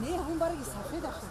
Не, ҳамон барги сафед аст.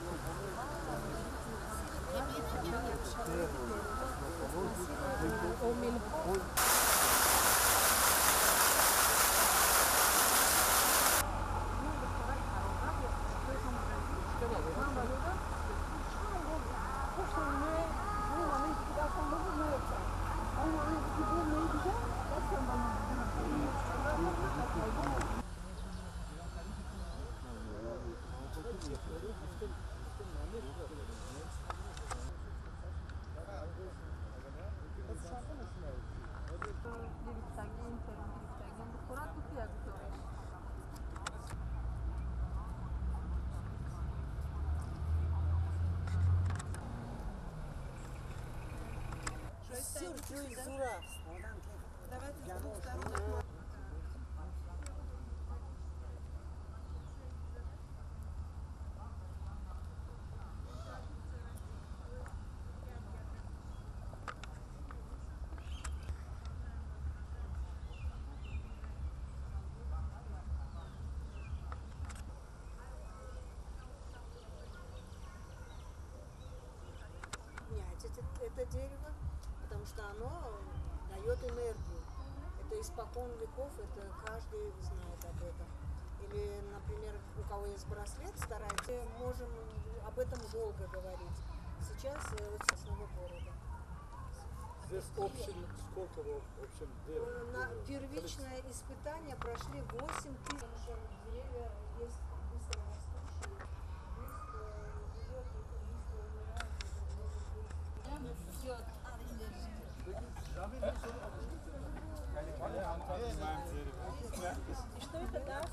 Это дерево, потому что оно дает энергию. Это испокон веков, это каждый знает об этом. Или, например, у кого есть браслет, старается, можем об этом долго говорить. Сейчас вот с основного города. Здесь общем, сколько в общем дерев? На первичное испытание прошли 8 тысяч. Деревья есть быстро растущие, быстро живет, быстро умирает. И что это даст?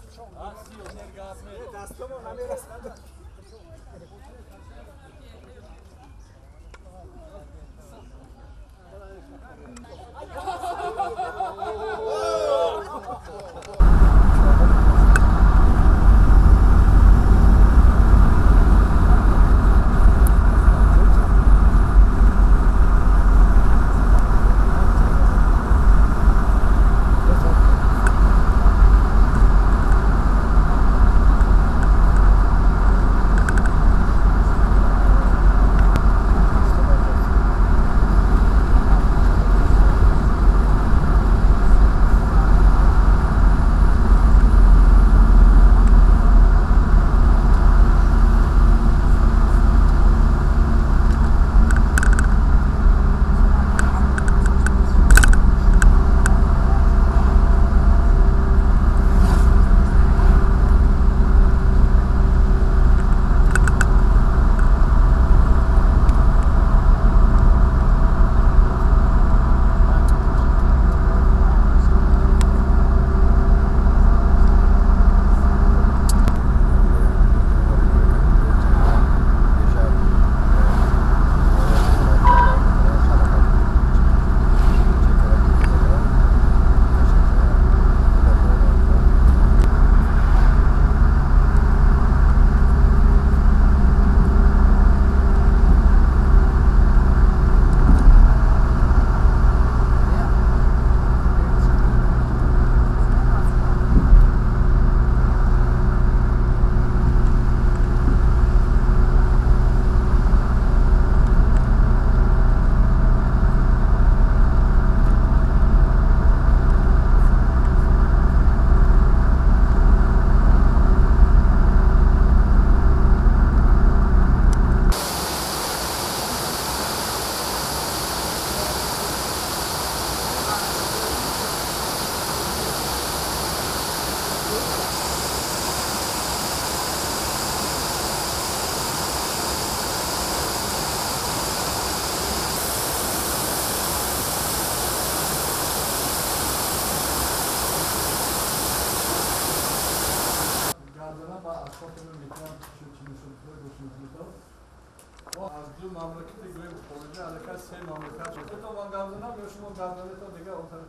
Аз ду мамлакати гӯем хориҷа аллакай се мамлакат шуд. То ман гап занам ё шумо гап занед, то дигар он тараф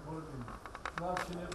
ворид мекунем. Шумо чине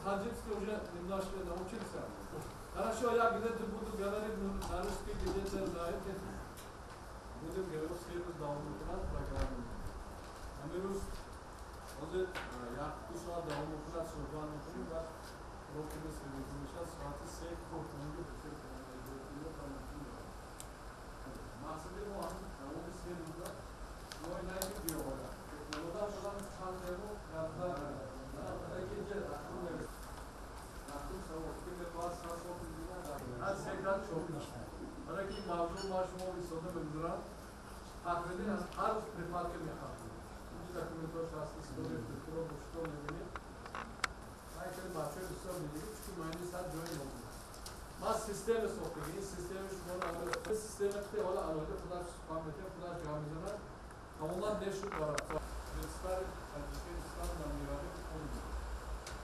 Таджикский уже немножко научился. Хорошо, я где-то буду говорить на русский, где-то на этом. Будем говорить, се рӯз давом мекунад программа. Ҳамин рӯз ҳозир 1-2 соат давом мекунад, суҳбат мекунем ва уроки сервис мешавад соати 3 кӯҳтонги. Мақсади мо ҳам давоми 3 рӯза муоинаи биёварад. Одам шудан чанд демо барои ки мавзӯъ ма шумо истода мегузорам, тахминӣ аз ҳар рӯз припадка мехоҳам. Инҷо документош ҳаст, история культура бошто мебинед. Ман хеле бачаҳои бисёр медидем, чунки маъни сад ҷои нобуд. Ман система сохтагӣ, ин система шумо система ки ҳола алоҳида худаш сухан метиҳад, худаш гап мезанад, тамоман нешуд барад. Представить Таджикистан на мировых фондах.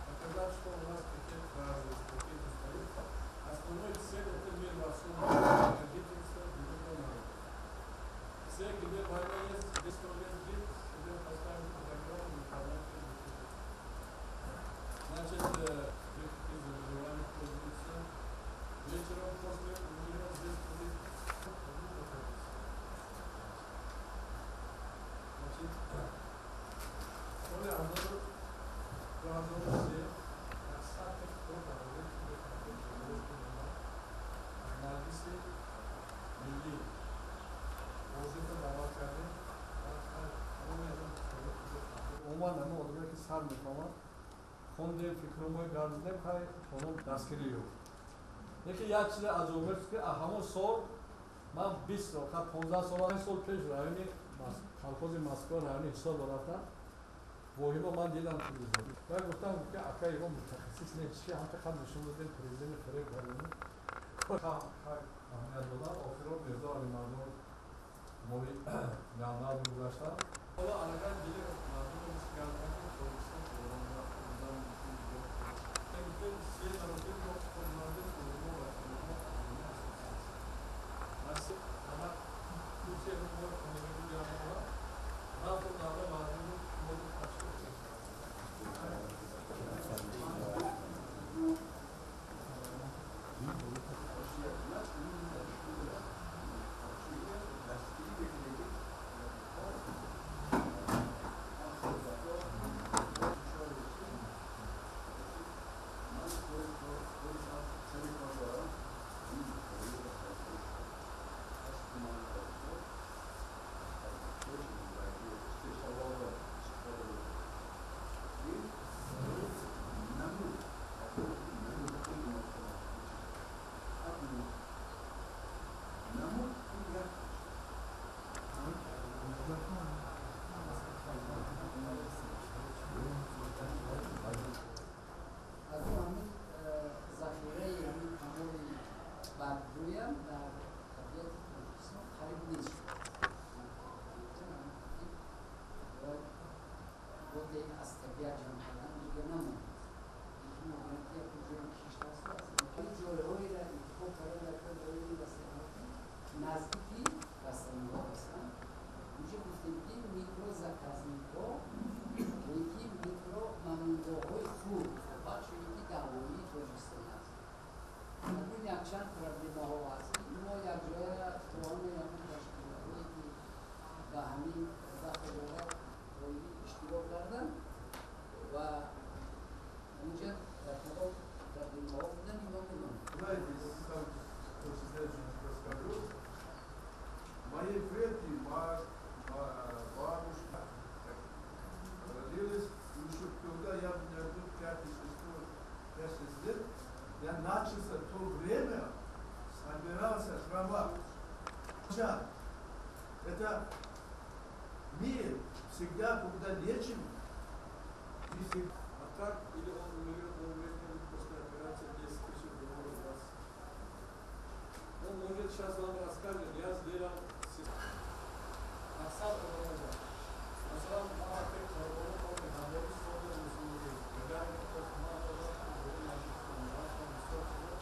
Показать, что у нас какие фразы, какие стоит. Основной цель — это мир во всем родительства великого народа. Все, где война есть, где 100 лет жить, где поставить фотографию, информацию. Значит, какие заболевания пользуются. Вечером после ужина здесь будет находиться. Значит, соли 2003 яксад Маҷлиси Миллӣ вазифа даъват кардем. Умуман, ҳама одамое ки сар мефаҳманд, хондем, фикрҳои гардидем, хай онон дастгирӣ ёфт. Лекин як чизе аҷобист, ки ҳамон сол ман 20 сол, 15 сол, сол пеш райони колхози Москва, райони Ҳисор рафтам. Воҳима ман дидам телевизор ва гуфтам, ки ака, ягон мутахассис нест, чи ҳамта хат нишон додем, президенти фиреб кардем, аҳамият додам. Охирон Мирзо Алимардон моҳи январ гузаштам. Ҳоло аллакай дили мардумо кардан, ки Тоҷикистон се маротиба мо худмардем. Мо Аз ҳамин захираи ҳамин помори бадбӯям дар табиати Тоҷикистон қариб нест шуд. Боде аз табиат ҷамъ кардан дига намонд. Лекин мебинад, ки як ҷои кишт ҳасту аз ҷойҳоеро интихоб карда дар кор барои растаниҳо, ки наздики растаниҳо ҳастанд. Инҷо гуфтем, ки микрозаказникҳо ё ки микро мамнуъгоҳҳои хурд, бахшое ки даъвоии Тоҷикистон аст. Акнун якчанд проблемаҳо ҳаст, ки мо якҷоя тоами ҳамин ташкилотҳое, ки ба ҳамин дахл дорад, доимӣ иштирок карданд ва ҳаминҷа дар кадом проблемаҳо будан, ино медонем. Знаете, сам очень расскажу. Мои предки, бабушка, родились еще когда я был 5 6 лет, я начался в то время, собирался хрома. Это мы всегда, когда лечим, мы всегда. А так, или он умрет, он умрет после операции 10 тысяч долларов раз. Он может сейчас вам расскажет, я сделал мақсад одамода. Масалан, ман вақте корбоно кор мекардам, соли рӯзмурӣ, агар ман одам бисёр чизо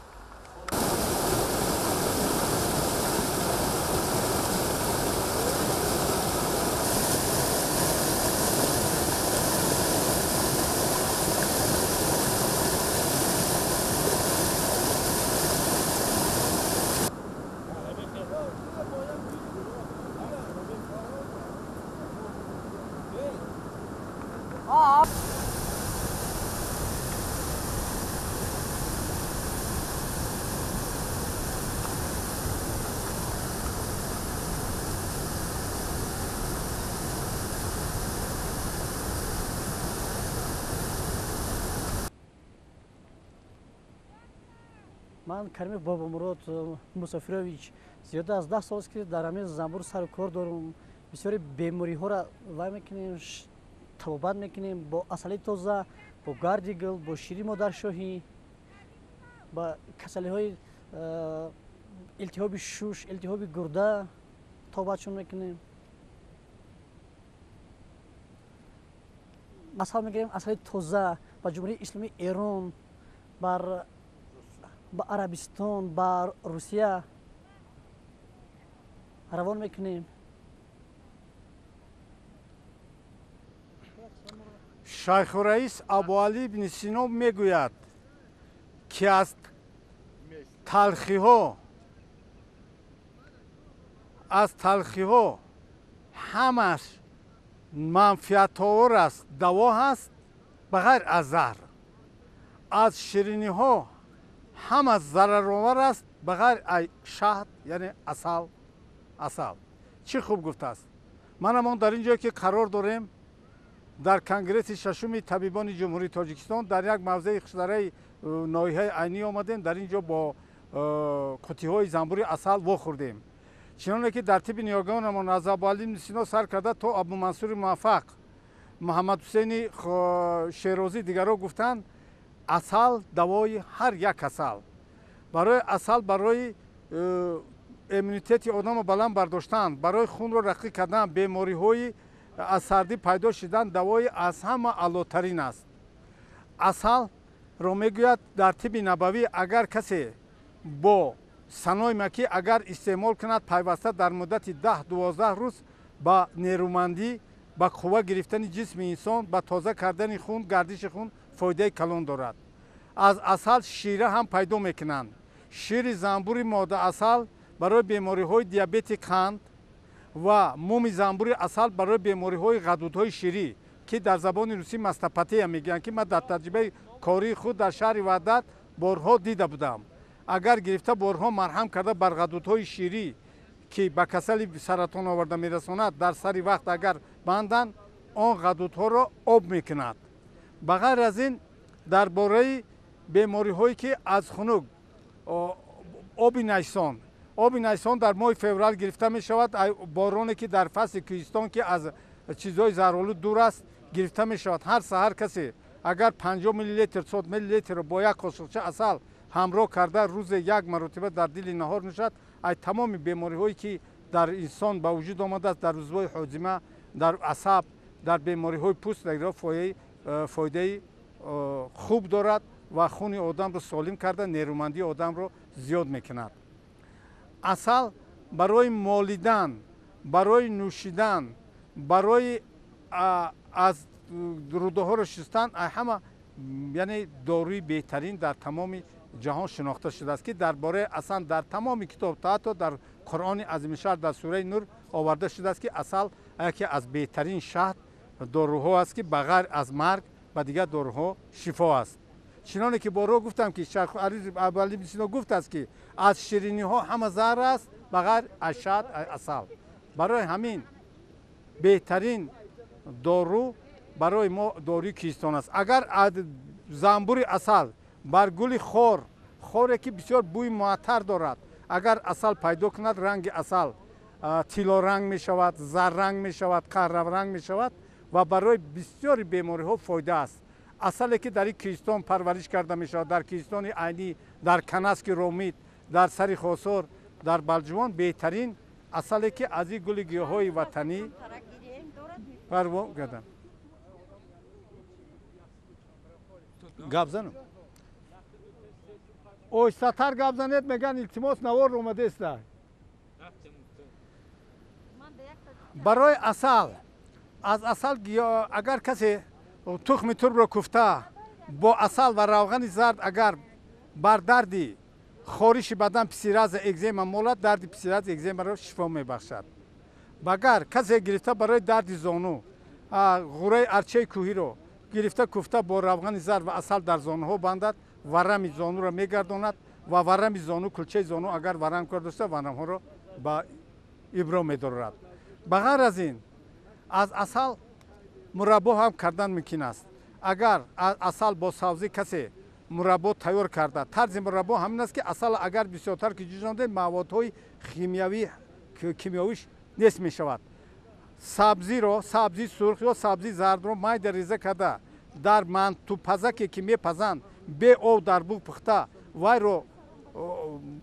Ман Каримов Бобомурод Мусофирович зиёда аз 10 сол аст, ки дар ҳамин занбур сару кор дорум. Бисёри бемориҳоро вай мекунем, табобат мекунем бо асали тоза, бо гарди гул, бо шири модаршоҳӣ, ба касалиҳои илтиҳоби шуш, илтиҳоби гурда табобатшон мекунем. Асал мегирем, асали тоза ба Ҷумҳурии Исломии Эрон, ба Арабистон, ба Русия равон мекунем. Шайхураис Абуалӣ ибни Сино мегӯяд, ки аз талхиҳо ҳамаш манфиатовар аст, даво ҳаст, ба ғайр аз заҳр. Аз шириниҳо ҳама зараровар аст, ба ғайр аз шаҳд, яъне асал. Асал чӣ хуб гуфтааст. Манамон дар ин ҷое ки қарор дорем, дар конгресси шашуми табибони Ҷумҳурии Тоҷикистон дар як мавзеи хушдараи ноҳияи Айнӣ омадем. Дар ин ҷо бо қутиҳои занбури асал вохӯрдем. Чуноне ки дар тибби ниёгонамон аз Абуалӣ ибни Сино сар карда то Абумансури Муваффақ, Муҳаммадҳусейни Шерозӣ, дигарҳо гуфтанд, асал давои ҳар як касал. Барои асал, барои иммунитети одамро баланд бардоштан, барои хунро рақиқ кардан, бемориҳои аз сардӣ пайдо шудан давои аз ҳама аълотарин аст. Асалро мегӯяд дар тибби набавӣ, агар касе бо санои макӣ агар истеъмол кунад пайваста дар муддати 10-12 рӯз ба нерӯмандӣ, ба қувва гирифтани ҷисми инсон, ба тоза кардани хун, гардиши хун фоидаи калон дорад. Аз асал шира ҳам пайдо мекунанд. Шири занбури модаасал барои бемориҳои диабети қанд ва муми занбури асал барои бемориҳои ғадудҳои ширӣ, ки дар забони русӣ мастопатия мегӯянд, ки ман дар таҷрибаи кории худ дар шаҳри Ваҳдат борҳо дида будам. Агар гирифта борҳо марҳам карда бар ғадудҳои ширӣ, ки ба касали саратон оварда мерасонад, дар сари вақт агар банданд, он ғадудҳоро об мекунад. Ба ғайр аз ин, дар бораи бемориҳое ки аз хунук, оби найсон. Оби найсон дар моҳи феврал гирифта мешавад, бороне ки дар фасли кӯҳистон, ки аз чизҳои заҳролуд дур аст, гирифта мешавад. Ҳар саҳар касе агар 50 миллилитр, 100 миллилитрро бо як қошуқча асал ҳамроҳ карда рӯзе як маротиба дар дили наҳор нӯшад, ай тамоми бемориҳое ки дар инсон ба вуҷуд омадааст, дар узвҳои ҳозима, дар асаб, дар бемориҳои пӯст фоидаи хуб дорад ва хуни одамро солим карда нерӯмандии одамро зиёд мекунад. Асал барои молидан, барои нӯшидан, барои аз рӯдаҳоро шустан ҳама, яъне доруи беҳтарин дар тамоми ҷаҳон шинохта шудааст, ки дар бораи асал дар тамоми китоб, то ҳатто дар Қуръони азимушшаън дар сураи Нур оварда шудааст, ки асал яке аз беҳтарин шаҳд доруҳо аст, ки ба ғайр аз марг ба дигар доруҳо шифо аст. Чуноне ки борҳо гуфтам, ки Шайх Абуалӣ ибни Сино гуфтааст, ки аз шириниҳо ҳама заҳр аст, ба ғайр аз шаҳд, асал. Барои ҳамин беҳтарин дору барои мо доруи кӯҳистон аст. Агар занбури асал бар гули хор, хоре ки бисёр бӯи муаттар дорад, агар асал пайдо кунад, ранги асал тилоранг мешавад, зарранг мешавад, қаҳравранг мешавад ва барои бисёри бемориҳо фоида аст. Асале ки дар ин кӯҳистон парвариш карда мешавад, дар кӯҳистони Айнӣ, дар Канаски Ромит, дар сари Хосор, дар Балҷувон, беҳтарин асале ки аз ин гули гиёҳҳои ватанӣ парвон карданд. Гап занам. Оҳистатар гап занед, мегӯянд илтимос, навор омадеста. Барои асал, аз асал агар касе тухми турбро куфта бо асал ва равғани зард агар бар дарди хориши бадан псориаза, экзема молад, дарди псориаза, экземаро шифо мебахшад. Багар касе гирифта барои дарди зону ғураи арчаи кӯҳиро гирифта куфта бо равғани зард ва асал дар зонуҳо бандад, варами зонуро мегардонад ва варами зону, кулчаи зону агар варам кор дошта, варамҳоро ба ибро медорад. Ба ғайр аз ин, аз асал мураббо ҳам кардан мумкин аст. Агар асал бо савзӣ касе Мураббо тайёр карда. Тарзи мураббо ҳамин аст, ки асал агар бисёртар ки ҷӯшондем, маводҳои химиявӣ кимиёвиш нест мешавад. Сабзиро, сабзи сурх ё сабзи зардро майда реза карда, дар мантупазаке ки мепазанд, бе об дар буғ пухта, вайро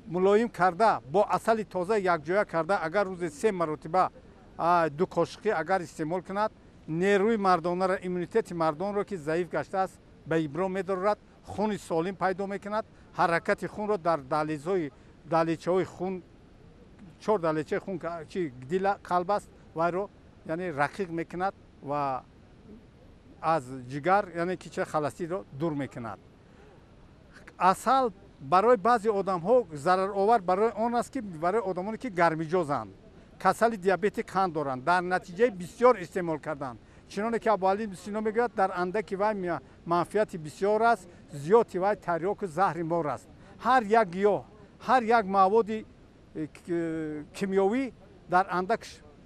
мулоим карда, бо асали тоза якҷоя карда, агар рӯзе се маротиба 2 қошиқӣ агар истеъмол кунад, нерӯи мардонаро, иммунитети мардонро, ки заиф гаштааст, ба ибро медорад, хуни солим пайдо мекунад, ҳаракати хунро дар дализҳои даличаҳои хун, 4 даличаи хун чи дила қалб аст, вайро яъне рақиқ мекунад ва аз ҷигар, яъне ки ча халастиро дур мекунад. Асал барои баъзе одамҳо зараровар барои он аст, ки барои одамоне ки гармиҷозанд, касали диабети қанд доранд, дар натиҷаи бисёр истеъмол кардан. Чуноне ки Абуалӣ Сино мегӯяд, дар андаки вай манфиати бисёр аст, зиёди вай тарёку заҳри мор аст. Ҳар як гиёҳ, ҳар як маводи кимиёвӣ дар андак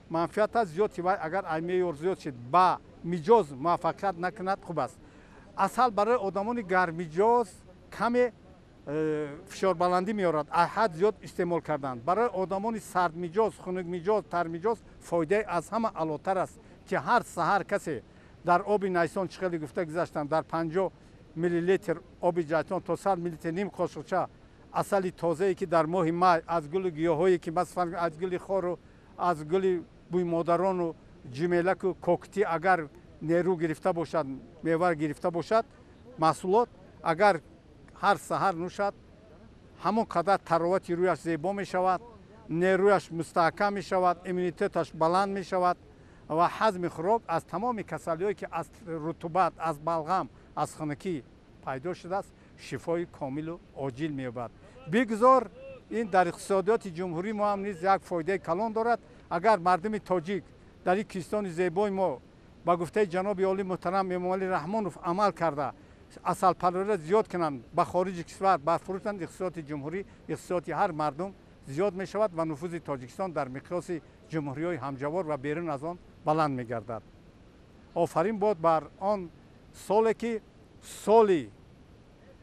манфиат аст, зиёди вай агар ай меъёр зиёд шид, ба миҷоз муваффақият накунад, хуб аст. Асал барои одамони гармиҷоз каме фишорбаландӣ меорад, ҳад зиёд истеъмол кардан. Барои одамони сардмиҷоз, хунукмиҷоз, тармиҷоз фоидаи аз ҳама аълотар аст, ки ҳар саҳар касе дар оби найсон, чӣ хеле гуфта гузаштам, дар 50 миллилитр оби ҷайтон то 100 миллилитр ним қошиқча асали тозае, ки дар моҳи май аз гулу гиёҳое, ки масалан аз гули хору аз гули бӯймодарону ҷимелаку коктӣ агар нерӯ гирифта бошад, мева гирифта бошад, маҳсулот агар ҳар саҳар нӯшад, ҳамон қадар таровати рӯяш зебо мешавад, нерӯяш мустаҳкам мешавад, иммунитеташ баланд мешавад ва ҳазми хӯрок аз тамоми касалиҳое, ки аз рутубат, аз балғам, аз хунукӣ пайдо шудааст, шифои комилу оҷил меёбад. Бигзор ин дар иқтисодиёти ҷумҳурии мо ҳам низ як фоидаи калон дорад. Агар мардуми тоҷик дар ин кистони зебои мо ба гуфтаи ҷаноби олӣ муҳтарам Эмомалӣ Раҳмонов амал карда, асалпарвариро зиёд кунанд, ба хориҷи кишвар барфурӯшанд, иқтисодиёти ҷумҳурӣ, иқтисодиёти ҳар мардум зиёд мешавад ва нуфузи Тоҷикистон дар миқёси ҷумҳуриҳои ҳамҷавор ва берун аз он баланд мегардад. Офарин бод бар он соле, ки соли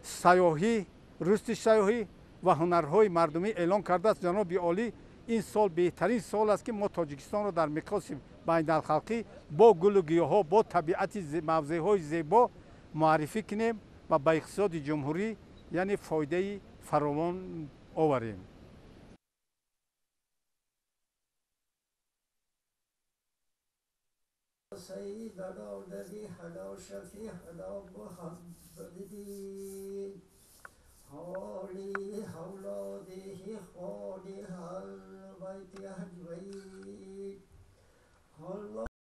сайёҳӣ, рушди сайёҳӣ ва ҳунарҳои мардумӣ эълон кардааст ҷаноби олӣ. Ин сол беҳтарин сол аст, ки мо Тоҷикистонро дар миқёси байналхалқӣ бо гулу гиёҳҳо, бо табиати мавзеъҳои зебо муаррифӣ кунем ва ба иқтисоди ҷумҳурӣ яъне фоидаи фаровон оварем. سيدنا نبينا شفيعنا محمد آله أولاده إخوانه